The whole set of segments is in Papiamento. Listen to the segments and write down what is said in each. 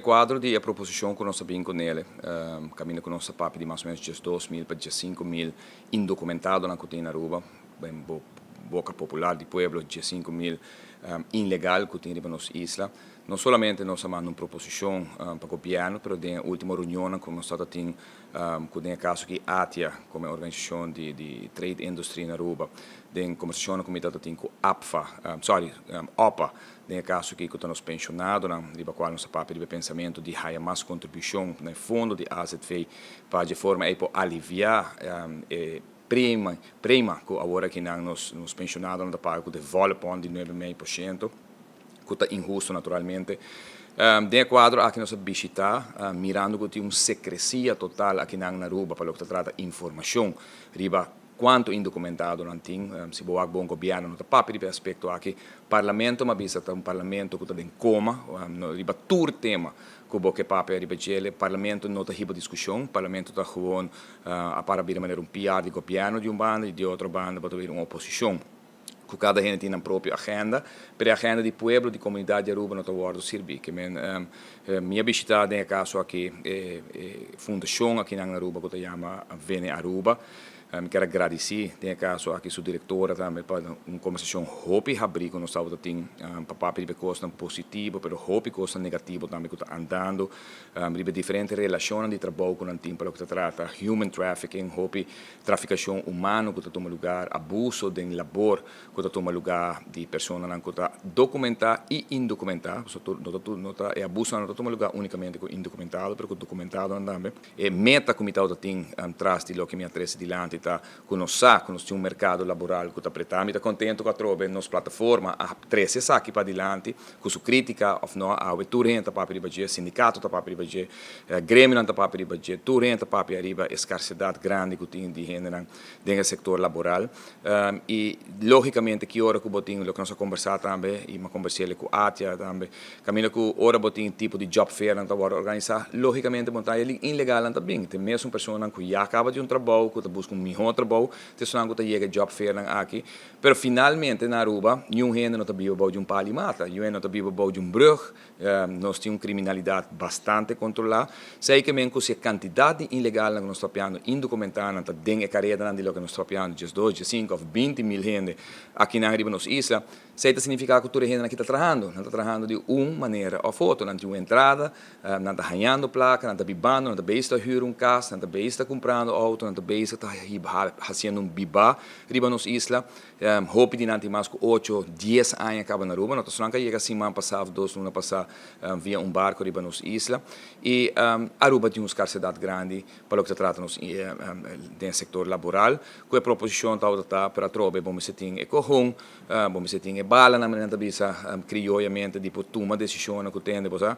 Kuadro di e proposishon ku nos a bin kuné, kaminda ku nos a papia di mas o ménos 12.000 pa 15.000 indokumentadonan ku tin na Aruba, den boka popular di pueblo, 15.000 ilegal ku tin riba nos isla. No solamente nos a manda un proposishon pa gobièrnu, pero den último reunion ku nos tabatin ku den kaso aki ATIA, komo organisashon di trade industry na Aruba, den kombersashon ku mi tabatin ku APFA, sorry, OPA, den kaso aki ku nos penshonadonan, riba kual nos a papia di pensamentu di haya mas kontribushon na fondo di AZV pa di forma ei por aliviá e prima ku awor aki nos penshonadonan ta paga ku ta volop di 9,5%, ku ta inhustu naturalmente. Den kuadro aki nos a bishitá, mirando ku tin un sekresia total aki na Aruba pa loke ta trata informashon riba kuantu indokumentadonan tin. Si bo bon gobièrnu no ta papia di aspekto aki, parlamento m'a bisa ta un parlamento ku ta den koma, no, riba tur tema ku bo ke papia riba dje, parlamento no ta hiba diskushon, parlamento ta gewoon a para bira manera un PR di gobièrnu di un banda i di otro banda bo ta un oposishon ku kada hende tin nan propio agenda, pero e agenda di pueblo, di komunidat di Aruba no ta wòrdu sirbí. Ke men, mi a bishitá den kaso aki fundashon aki na Aruba ku ta yama Vene Aruba. Mi ke gradisí den kaso aki su direktora tambe pa un kombersashon hopi habrí ku nos tabatin pa papia di kos positivo, pero hopi kos negativo tambe ku ta andando, riba diferente relashon di trabou ku nan tin pa loke ta trata human trafficking, hopi trafikashon humano ku ta tuma lugá, abuso di labor ku ta tuma lugá di personanan ku ta dokumentá i indokumentá. So, no ta, e abuso no ta tuma lugá únikamente ku indokumentado, pero ku dokumentado tambe. E meta ku mi tin tras di loke mi a trese dilanti ta ku nos sa ku nos tin un merkado laboral ku ta pretá. Mi ta kontentu ku atrobe nos plataforma a trese esaki pa dilanti ku su krítika òf no. Awe tur hende ta papia riba dje, sindikato ta papia riba dje, gremionan ta papia riba dje, tur hende ta papia riba e skarsedat grandi ku tin di hendenan den sektor laboral. I lógikamente ki ora ku bo tin loke nos a kombersá tambe i m'a kombersá ku ATIA tambe, kaminda ku ora bo tin tipo di job fair nan ta wòrdu organisá, lógikamente bo ta ilegal nan ta bin. Tin mesun personanan ku ya kaba di un trabou, ku ta buska un mihó trabou, te esnan ku ta yega job fair nan aki. Pero finalmente na Aruba, niun hende no ta biba bou di un pal'i mata, niun hende no ta biba bou di un brùg, nos tin un kriminalidat bastante kontrolá. Esei ke men ku si e kantidat di ilegal ku nos ta papiando, indokumentá nan ta den e karedanan di loke nos ta papiando, 12, 15 òf 20.000 hende aki nan riba nos isla, esei ta signifiká ku tur e hendenan aki ta trahando. Nan ta trahando di un manera òf otro. Nan tin un entrada, nan ta hañando plaka, nan ta bibando, nan ta bezig ta hür un kas, nan ta bezig ta kumprando outo, nan ta bezig ta hasiendo un biba riba nos isla. Hopi di nan tin mas ku 8, 10 aña kaba na Aruba. No ta solamente yega siman pasá òf 2 luna pasá via un barko riba nos isla. I Aruba tin un skarsedat grandi pa loke ta trata nos den sektor laboral. Ku e proposishon ta pero atrobe bo mester tin e kohon, bo mester tin e balanan, manera nan ta bisa krioyamente, di por tuma desishonnan ku tende bo sa.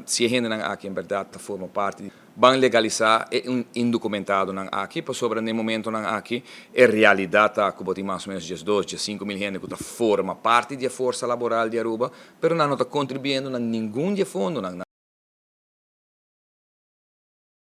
Si e hendenan aki en bèrdat ta forma parti, ban legalisá e indokumentadonan aki, pasobra na e momentonan aki e realidat ta ku bo tin mas o ménos 12, 15.000 hende ku ta forma parti di e forsa laboral di Aruba, pero nan no ta kontribuyendo na ningun di e fondonan.